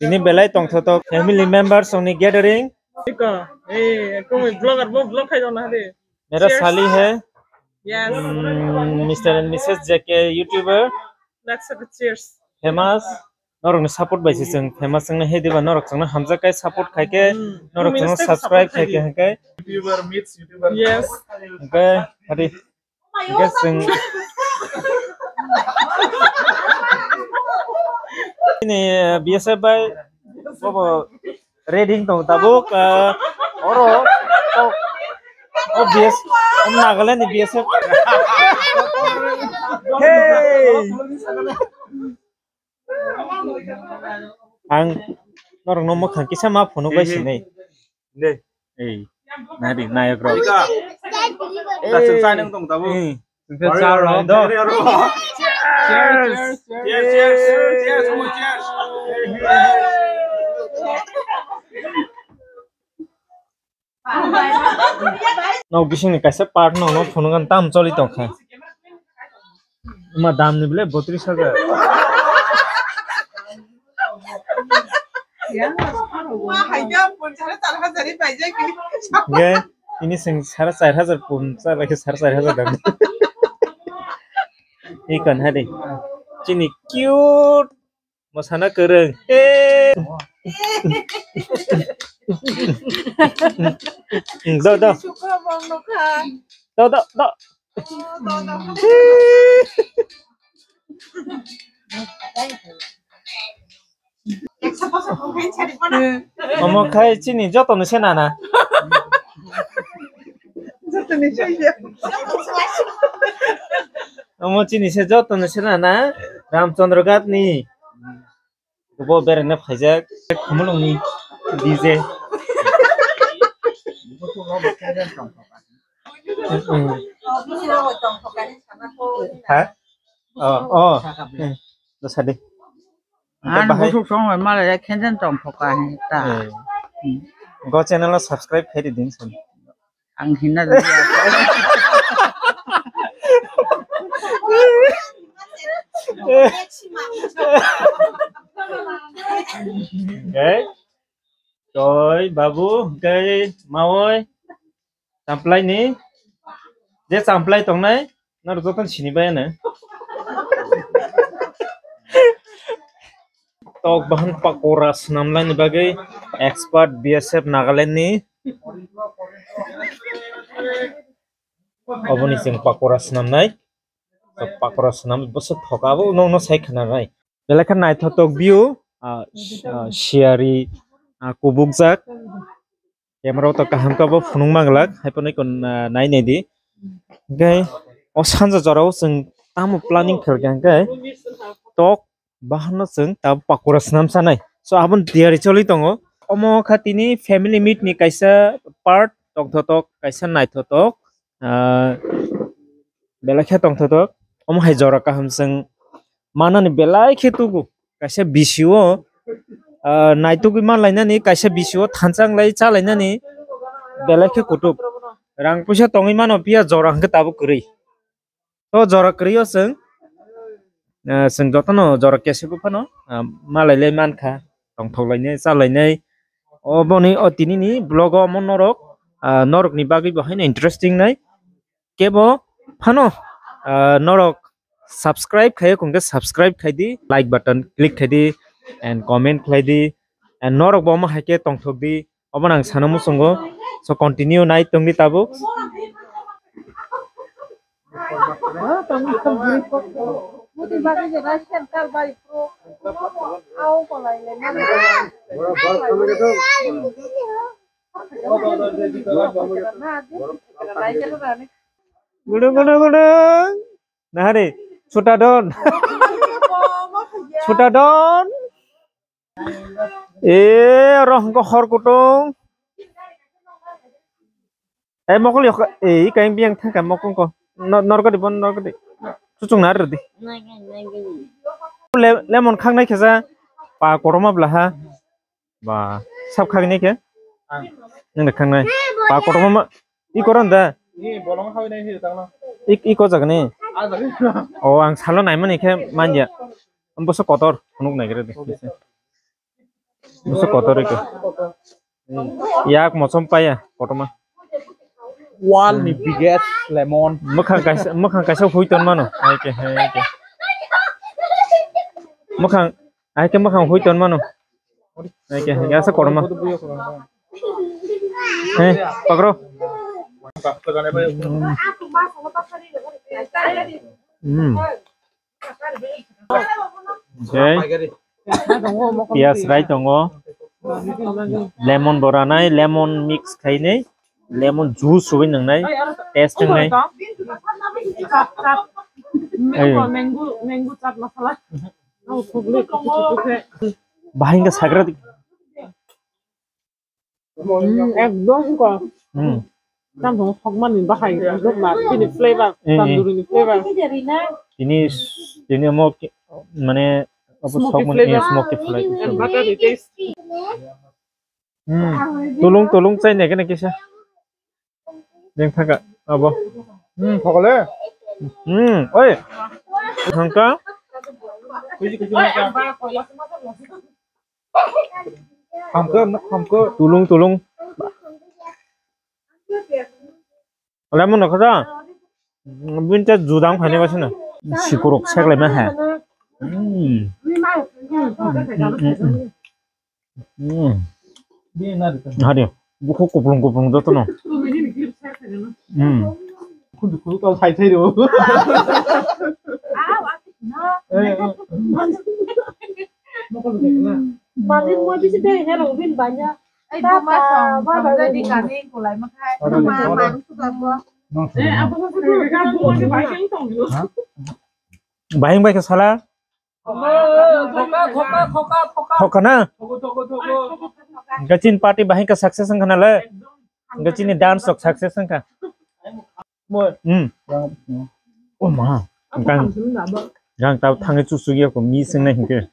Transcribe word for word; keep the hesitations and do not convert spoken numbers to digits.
Ini belai tongthotok family members ongni gathering. Iko, eh, kung vlogger bo vlog khai jona de. Mera sali hai. Yes. Hmm, Mister and Missus J K YouTuber. Cheers. Famous. Norokni support bai se chwng famous wngna hai diba, norok chwngno hamjak kai support khai khe, norok chwngno subscribe khai khe hwnkhe. YouTuber meets YouTuber. Yes. Hwnkhe, hadi. Hwnkhe chwng. Ini, eh, B S F bai bobo ready tong tabuk, eh, oro, oh, oh, B S, oh, Nagaland ni B S F. Hey! Ang norokno mwkhang kisa ma phunuk bai sinai. Dei. Ei. Nadi, nayok rok. Ika. Ei. Tasung sai nang tong tabuk. Ei. Cheers. Cheers, cheers, cheers, cheers, cheers. Nok bisingni kaisa part no, no phunukna tam choli tongkha. Ma dam ni bile botris hajar. Ye, ini sing sara char hajar pun, sara ke sara char hajar dam. Ikon hari. Chini cute. Mosana kwrwng. Eh. Do, do. Do, do, do. Omo khai chini joto no se nana. Joto ni se ya. Omo chini se joto no se nana. Ramchandra Ghat ni. Bo berengna phaijak. Khumulungni D J. Ha? Oh, oh. Hmm. Sadi. Ang bahai busuk song malai khenjan tong phoka hin ta. Eh. Go channel o subscribe khai di din son. Ang hina. Hwnkhe toi babu, hwnkhe mawoi, champlai ni, je champlai tongnai, norok jotono sini bai ano. Tok bahan pakora swnamlaini bagwi expert B S F Nagaland ni. Oboni chwng pakora swnamnai. Pakora swnam bwswk thoka abo nokno sai khwnanai. Belai khe naithotok view, ah, ah, siyari, ah, kubukjak. Camera o to kaham khe bo phunuk manglak, hai phano iko, ah, nai nai di. Hwnkhe o sanja jorao chwng tamo planning khaikha hwnkhe tok bahanno chwng tabuk pakora swnam sanai. So, aboni tiyari choli tongo. Omo kha tini family meet ni kaisa part, tongthotok, kaisa naithotok, ah, belai khe tongthotok. Omo hai jora kaham chwng manani belai khe tugo. Kaisa bisi o, ah, naitugwi manlainani, kaisa bisi o thansa wnglai chalainani belai khe kutuk. Rang puisa tongwi mano, phiya jora hwnkhe tabuk kwrwi. O jora kwrwi o chwng, ah, chwng jotono jora kesebo phano, ah, malailai mankha, tongthoklainai, chalainai. Oboni o tinini vlog o omo norok, ah, norokni bagwi bo haino interesting nai. Kebo phano, ah, norok subscribe khaiyo kongkhe subscribe khaidi, like button click khaidi, and comment khlaidi, and norok bo omo hai khe tongthokdi. Obo nang sana muchungo. So, continue nai tongdi tabuk. Gudu, gudu, gudu. Nahari, Chota Don. Chota Don. E, roh ko hor kutung. E, mokol yok, e, kain biang thangka mokol ko. No, norgadi bon, norgadi. Chuchung nar di. Le-, lemon khang nai khe ja. Pa koroma bla ha. Ba, sab khagini khe? Ang. Nang de khangnai. Ba, kotorma ma, i koron da? Ni bolong hawi nai hi tangna. I, i ko jagani? A jagani. O, ang salo naimani khe manya. Ang boso kotor, phunuk nai gre de. Okay. Musa kotor ke. Yak mosom paya kotorma. World ni biggest lemon. Mukhang kaisa, mukhang kaisa hui ton mano. Hai ke, hai ke. Mukhang, hai ke mukhang hui ton mano. Hai ke, hai ke asa kotorma. Hai, pakro. Hmm. Okay. Piyaj rai tongo. Lemon bo ranai, lemon mix khainai, lemon juice sugwi nangnai, taste wngnai. Ayo. Bahai wngkha sagra di. Hmm, ekdom ko. Hmm. Tamo sokmani bahai, ekdom ma, tini flavor, eh, eh, tandoori ni flavor. Tini, tini omo ki-, mane, omo smoky sokmani, eh, flavor. Smoky flavor. And buttery taste. Hmm. Tulung, tulung chai nai kene kisa. Neng thaka, abo. Hmm, thokole. Hmm, oi. Thangka. Hamko, hamko. Tulung, tulung. Ola mo nokha da. Binta judang phane ba sina. Sikurok seklai ma ha. Hmm. Hmm, hmm, hmm, hmm. Hmm. Hari, buku kuplung kuplung joto no. Hmm. Kudu kudu tau sai sai do. Eh, eh. Mali mo bisi dei hero bin banya. Ai, buma song, baba, song jadi kani kulai makai. Oro ni, oro ni. Maru suka gua. Eh, apa maksudnya? Kan gua ni baik yang tong gitu. Hah? Bahing bai ke sala. Thoka, thoka, thoka, thoka. Thoka na? Thoko, thoko, thoko. Gachin party bahing ka success ang kana le. Gachin ni dance sok success ang ka. Hmm. Oh ma. Gang, gang tau thangi chu chu ya ko mi sing nai hingke.